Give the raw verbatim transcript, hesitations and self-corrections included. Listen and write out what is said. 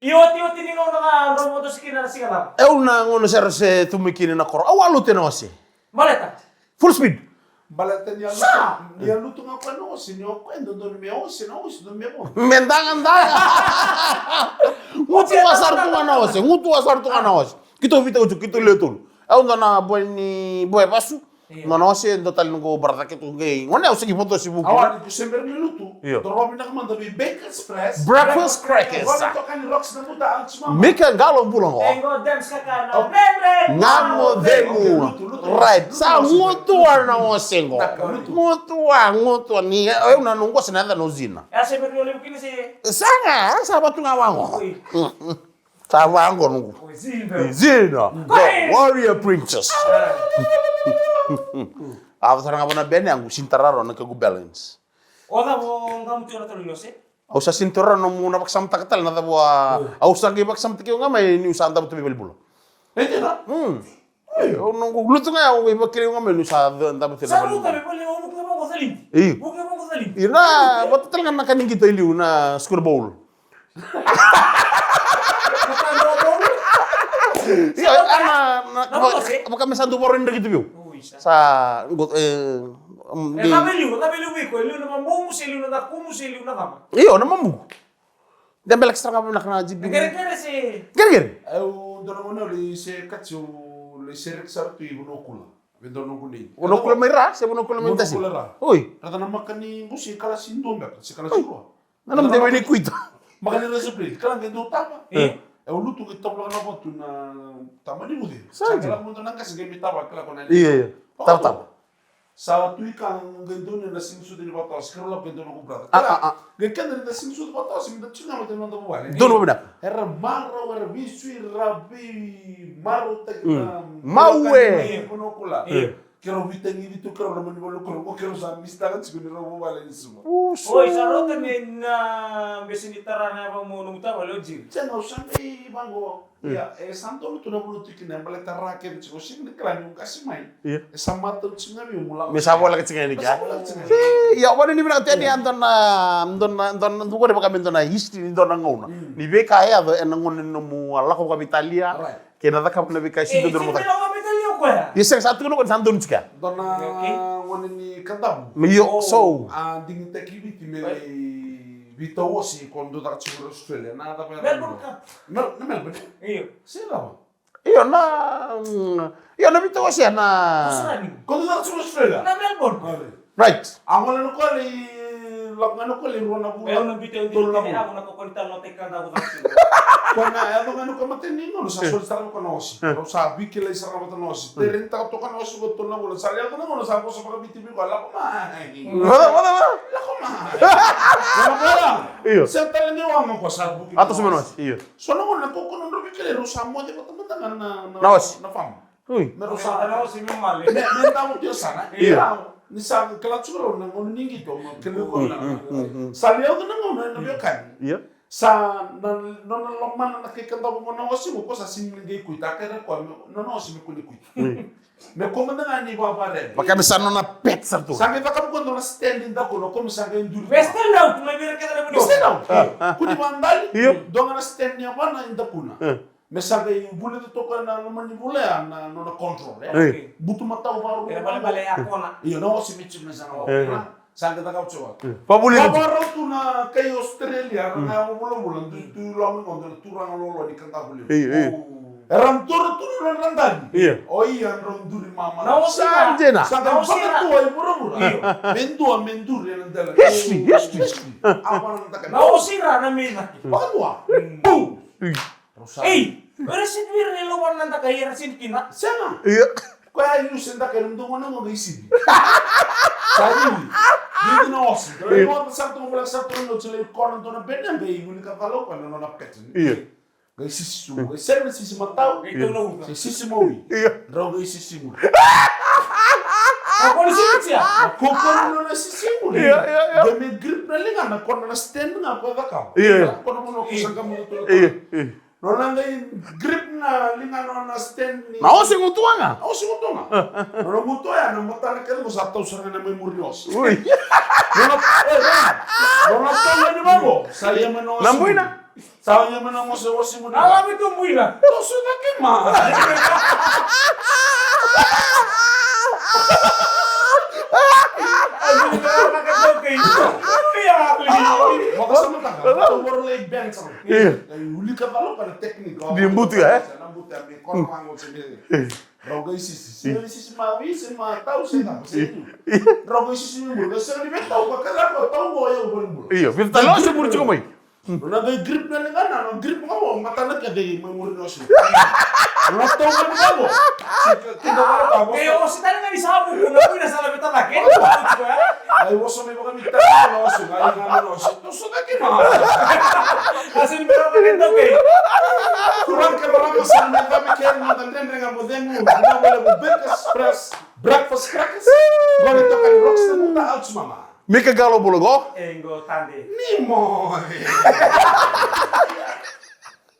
Iotioti ni gauna ga drau votosi kina na siga cava? Eu na gauna sara se tu mai kina na koro. Au a lutu ena ose. Baleta? Full speed. Baleta ni a lutu, ni a lutu ga koya na ose, ni o koya e dodonu me ose na ose, dodonu me vo. Me dagadaga. Gutu a sara tu ga na ose, gutu a sara tu ga na ose. Keitou veitauci, keitou lewe tolu. Au dua na boy ni boy vasu. Io. Nona ose, dua tale noqu brother keitou qai. Gone au sega ni votosi vuki. Awa, ni ko se bera ni lutu. Io. Dorovi na kamada vei Bakers Fresh. Breakfast crackers. Gone toka ni rocks na buta, anti mama. Mika qalo bula qo. E qo dance kaka na. Oh. Bre, bre. Gamo cegu. Okay, lutu, lutu. Right. Sa gutu a na ose qo. Lutu. Gutu a, gutu a ni, eu na noqu ose na yaca na Ozina. E a se bera ni o levu kina se. Saga, sa vatu ga vaqo. Oi. Sa vaqo noqu. Oi, Zina. Zina. Go ahead. The warrior princess. Ah. A vata sara ga vana bene yangu, sini tara rawa na kequ balance. O cava o gamu tiko na tolu ni ose? Au sa sini tara nomu na vakasamataka tale na cava a, au sa qai vakasamataki au ga mai niu sa davo tu mai valibula. E dina? Hmm. Io, noqu lutu ga au qai vakilai au ga mai niu sa davo tu mai valibula. Sa vuka mai vale, o vuka mai vaqo calibi. Io. Vuka mai vaqo calibi. Io, na vata tale ga na ka ni qito i liu na score ball. Io, ana, na, vaka me sa dau voro ni draki tu veu. Ui, sa. Sa, go, e, um, e, cava e liu, cava e liu vei iko, e liu na mabuqu, se liu na cakumu, se liu na cava? Io, na mabuqu. De bela kisara ga vinaka na jibi. Qereqere se. Qereqere. Au dua na gauna au lai se kati, au lai sereki sara tu i Vanua Kula. Vei dua noqu nei. Vanua Kula mai Ra, se Vanua Kula mai Tasina? Vanua Kula Ra. Oi. Rata na maka ni busi kalasi dua beka, se kalasi rua. Na nomu dei vei ni kuita. Maka ni recipe, kala qai dau tava. E. E, au lutu qai tavulaka na vatu na tama ni vuce. Sa qai lako mada na qasi qai mai tava, kala ko na. Io, io. Tava, tava. Sa tu i ka qai dau ni na singsuit ni vatawase, kero lako qai dau noqu brother. Ah, ah, ah. Qai keda ni da singsuit vatawase, me da tiko ga vata na noda vuvale. Donu vavinaka. Era marau, era veisui, era veimarautaki na. Maue. Vanua Kula. Io. Keirau veitagici tu, keirau loma ni vale, keirau, keirau sa misitaka tiko ni rau vuvale ni suva. Oi, sa rauta me na bese ni tara na yava mo nomu tavale o Jiri. Sega, au sa qai vaqo. Ia, e sa donu tu na vanua tu kina, e baleta ra kece tiko, sega ni kila niu qasi mai. Ia. E sa matau tiko ga vei au mo lako. Me sa voleka tiko ga yani kea. Me sa voleka tiko ga yani. Ia, au via ni vinaka tu yani, a dua na, dua na, dua na, dua na, vaka me dua na history ni dua na gauna. Ni veika e yaco ena gauna ni nomu a lako vakaveitalia. Right. Kei na cakava na veika e sega ni dodonu mo cakava. Ia sega, sa tukuna o koya ni sa donu tiko ya. Dua na gone ni Kadavu. Io, so. A digitaki i Viti me lai veitauwasi ko dau caka tiko i Australia. Na cava ya? Melbourne Cup. Mel-, na Melbourne. Io. Se cava? Io, na, mm, io, na veitauwasi ya na. Ko dau caka tiko i Australia. Na Melbourne. Right. A gole na kole i, lako ga na kole i rua na vula. Tolu na vula. Ko na yaco ga na ka mateni ni gauna sa soli sara na ka na osi. Rau sa veikilai sara vata na osi. Tere ni taka toka na osi ko tolu na vula. Sa yaco na gauna sa vosa vakaviti vei koya, lako mai. Vata, vata, vata. Lako mai. Lako mai. Io. Sa tale ni waga ko sa vuki. Ato suma na osi. Io. So na gauna ko kono rau veikilai rau sa moce vata mada ga na, na osi. Na famu. Ui. Me rau sa na osi me male. Me, me dau tiko sara. Io. Ni sa kila tiko rau na gauna ni qito, ma kila ko na. Sa levu na gauna na veiwekani. Io. Sa na, nona lomana na kai Kadavu mo na osi mo ko sa sini na qai kuita, kere ko na, nona osi me kua ni kuita. Me ko mada ga ni vavarere. Vaka me sa nona pet sa tu. Sa me vaka me ko dua na stand ni dakuna, ko me sa qai duri. Me stand out, me vira keda na. Me stand out. Kua ni vadali. Io. Dua ga na stand ni yavana i dakuna. Me sa qai vulica toka na loma ni vula ya na nona control, e? Butu matau vakarua. Era balebale ya kona. Io, na osi me tiko na sa na. Sa qai cakava tiko. Vavulica. Vakarau tu na kai Australia, na vulavula, tu, tu loma qo, na turaga lolo ni Kadavu levu. Io, io. Era doro tu na nodra dali. Io. O ia drau duri mama. Na osi ra. Sa dina. Sa qai vakatua i vuravura. Io. Me dua, me duri ena dela. History, history. History. A vana na taka. Na osi ra na mina. Vakatua. Boom. Ei, era sini vira ni lomana na dakai, era sini kina. Sega. Io. Koya e use dakai, na dua gone qo qai sivi. Sa sivi. Bibi na osi. Io. Koya e sa tu, koya sa tu, na tu lai kona dua na bene, qai guli ka kalo, koya na nona pet. Io. Qai sisi tu, qai sega na sisi matau. Qai tau na uca. Sisi mawi. Io. Drau qai sisi muli. Ko ni sisi tia? Ko ni nona sisi muli. Io, io, io. Qai me grip na ligana, ko na stand ga, ko cakava. Io, io. Ko na mono ko sanga mo tu. Io, io. Nona qai grip na ligana na stand ni. Na osi gutuaga. Na osi gutuaga. Nona gutua ya na matana kece ko sa tau sara ga na mai muri ni osi. Ui. Nona, e, e. Nona tau ga ni vaqo. Sa ia mai na osi. Na buina. Sa ia mai na moso wasi mo na. Ala me tu buina. Toso na ke ma. Mo ka sa mata ka. Mo ka sa mata ka. Mo ka sa mata ka. Io. Ai, ulika valo pa na teknik. Ni butu ya, e? Sa na butu ya, me koro vango se me. Rau qai sisi. Se ni sisi ma wi, se ma tau, se na, se tu. Rau qai sisi me bula. Se ni me tau, pa ka rau tau mo ya u bula. Io, vita talo se bula tiko mai. Na qai grip na ligana, na grip ga mo, matana kece mai muri na osi. Na tau ga ni ga mo. Kida vara ka mo. E, o sitani ga ni sa vuku, na kuina sa na vita na kece. Ai, oso mai vaka Tara na oso, ga i ga na oso. Toso ga kina. Kasi ni bera ga ni toke. Kurang ke marama sa ni bera ke ni da dendre ga mo demu. Da mo le mo breakfast, breakfast crackers. Goni toka ni rocks na muta ouch mama. Mika galo bolo go. Engo tande. Ni mo.